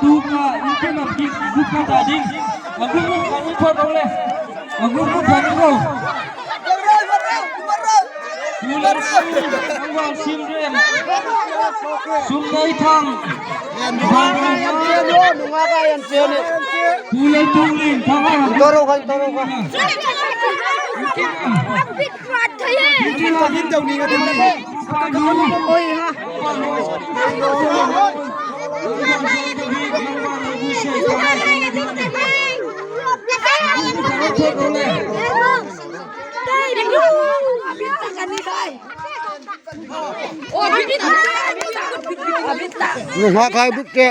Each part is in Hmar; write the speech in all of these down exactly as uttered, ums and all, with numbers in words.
tuka, inkim a kik, tuka ta ding. A group move khan inphaw ro le. A group move khan inphaw. Pu Leituling, Thangval Simrem. Sumnei Thang. Pu Leituling, Thangval. Toro khan, toro khan. Inkim a. Inkim a. Oi ha. Nunghak hai bit te.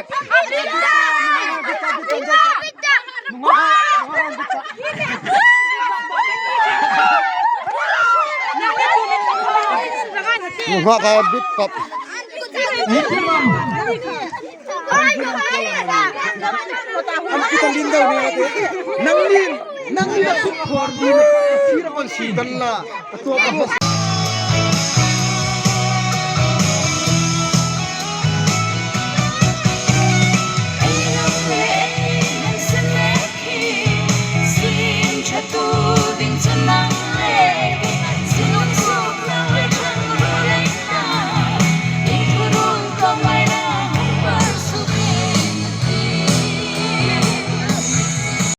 Nunghak hai bit pap. Nangni, nangni a suk khor ni na ka sira kon si dan la.